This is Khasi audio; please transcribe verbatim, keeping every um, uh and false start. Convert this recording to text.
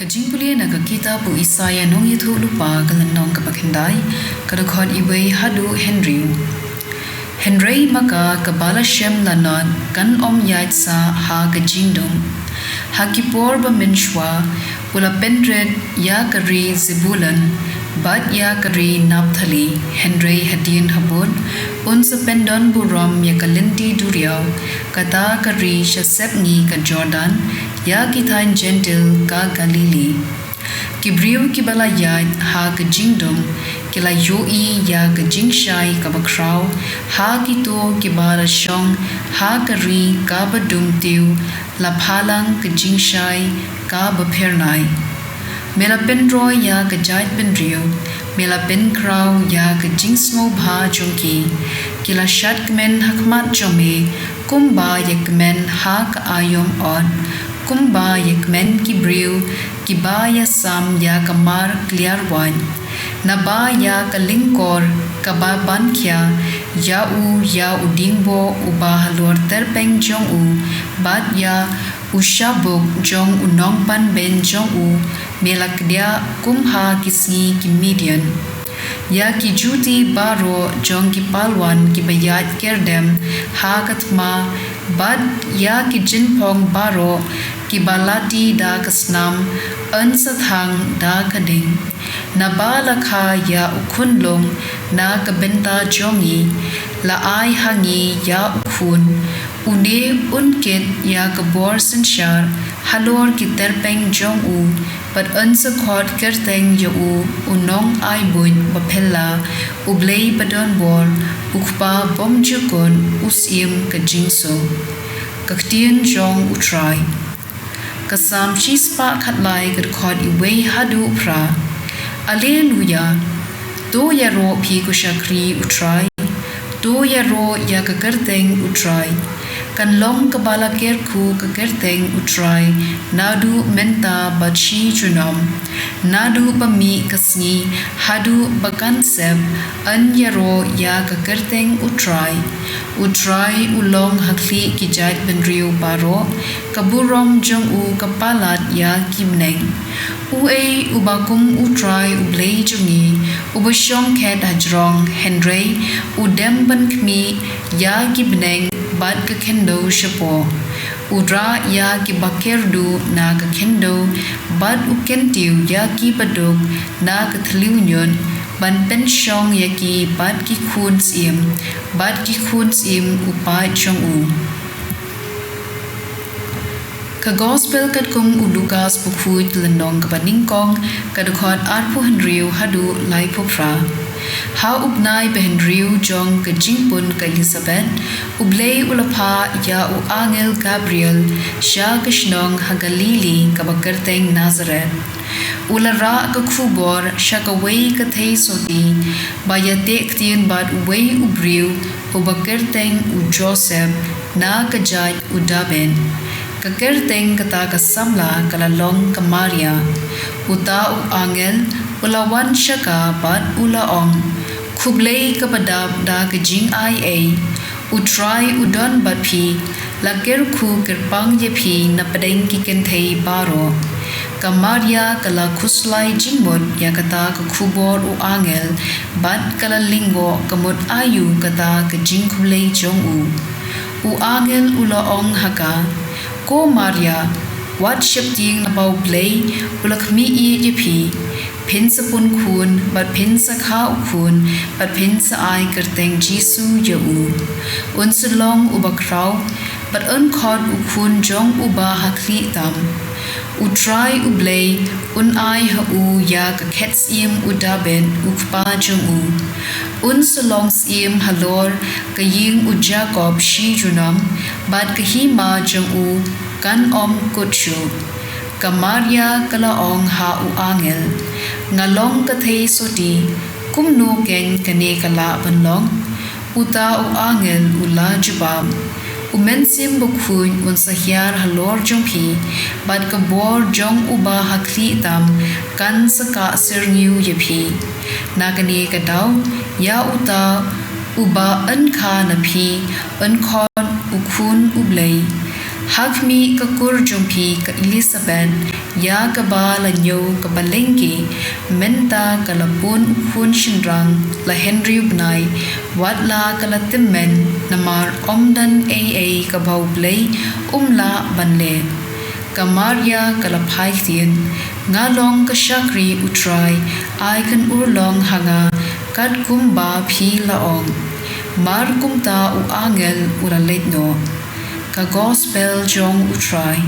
Ka jingpule na ka kitab u Isaïah nongïathuhlypa ka lynnong kaba khyndai, ka dkhot iwei haduh hynriew. Hynrei ma ka kaba la shem lanot kan ym ïaid sah ha ka jingdum. Ha ki por ba mynshuwa u la pynrit ïa ka ri Zebulun bad ïa ka ri Naphtali, hynrei hadien habud un sa pyndon burom ïa ka lynti duriaw, kata ka ri sha sepngi ka Jordan, ïa ki thaiñ Jentil ka Galili. Ki briew kiba la ïaid ha ka jingdum ki la ïohi ïa ka jingshai kaba khraw ha kito kiba la shong ha ka ri kaba dum tiew, la phalang ka jingshai kaba phyrnai. Me la pynroi ïa ka jaitbynriew, me la pynkhraw ïa ka jingsngewbha jong ki. Ki la shad kmen ha khmat jong me, kumba ïa kmen ha ka aïom ot, kumba ïa kmen ki briew kiba ïasam ïa ka mar kliar waiñ. Naba ïa ka lyngkor kaba ban khia, ïa u, ïa u diengboh uba halor tyrpeng jong u, bad ïa u shabuk jong u nongpanbeiñ jong u, me la kdiah kum ha ki sngi ki Midian. Ïa ki juti baroh jong ki palwan kiba ïaid kyrdem ha ka thma, bad ïa ki jingpong baroh kiba lati da ka snam, yn sa thang da ka ding. Naba la kha ïa u khunlung na ka bynta jong ngi, la ai ha ngi ïa u khun. Une un kit ïa ka bor synshar halor ki tyrpeng jong u, bad yn sa khot kyrteng ïa u, u nongai buit baphylla, u Blei badonbor, u Kpa bymjukut, u Syiem ka jingsuk. Ka ktien jong u Trai. Ka Salm shispah khatlai, ka dkhot iwei haduh phra. Alleluia. To ïaroh phi ko shakri u Trai. To ïaroh ïa ka kyrteng u Trai. Kan long kaba la kyrkhu ka kyrteng u Trai naduh mynta bad shi junom. Naduh ba mih ka sngi haduh ba kan sep, yn ïaroh ïa ka kyrteng u Trai. U Trai u long ha khlieh ki jaitbynriew baroh, ka burom jong u ka palat ïa ki bneng. Uei uba kum u Trai u Blei jong ngi, uba shong khet hajrong, hynrei u dem ban khmih ïa ki bneng bad ka khyndew shapoh. U rah ïa kiba kyrduh na ka khyndew, bad u kyntiew ïa kiba duk na ka thliew ñiut, ban pynshong ïa ki bad ki khun syiem, bad ki khun syiem u paid jong u. Ka Gospel katkum u Lukas, bakhuid lynnong kaba nyngkong, ka dkhot arphew hynriew haduh laiphew phra. Ha u bnai bahynriew jong ka jingpun ka Elisabet, u Blei u la phah ïa u angel Gabriel sha ka shnong ha Galili kaba kyrteng Nasareth. U la rah ka khubor sha kawei ka theisotti ba ïateh ktien bad uwei u briew uba kyrteng u Joseph, na ka jait u Dabid. Ka kyrteng kata ka samla ka la long ka Maria. Uta u angel u la wan sha ka bad u la ong, Khublei kaba dap da ka jingai ei, u Trai u don bad phi. La kyrkhu kyrpang ïa phi na pdeng ki kynthei baroh. Ka Maria ka la khuslai jingmut ïa kata ka khubor u angel, bad ka la lyngngoh ka mut aïu kata ka jingkhublei jong u. U angel u la ong ha ka, Ko Maria, wat sheptieng, naba u Blei u la khmih ïa phi. Phin sa pun khun, bad phin sa kha u khun, bad phin sa ai kyrteng Jisu ïa u. Un sa long uba khraw, bad yn khot u Khun jong Uba Hakhlieh Tam. U Trai u Blei un ai ha u ïa ka khet syiem u Dabid u kpa jong u. Un sa long syiem halor ka ïing u Jakob shi junom, bad ka hima jong u kan ym kut shuh. Ka Maria ka la ong ha u angel, Nga long ka theisotti, kumno keiñ kane ka lah ban long? Uta u angel u la jubab, U Mynsiem Bakhuid un sa hiar halor jong phi, bad ka bor jong Uba Hakhlieh Tam kan sa kah syrngiew ïa phi. Na kane ka daw, ïa uta uba yn kha na phi, yn khot u Khun u Blei. Ha khmih, ka kur jong phi, ka Elisabeth, ïa kaba la ñiew ka balang, mynta ka la pun u khun shynrang la hynriew bnai, watla ka la tymmen, namar ym don ei ei kaba U Blei um lah ban leh. Ka Maria ka la phai ktien: Nga long ka shakri U Trai, ai kan urlong ha nga kat kumba phi la ong. Mar kumta u angel u la leit noh. Ka Gospel jong U Trai.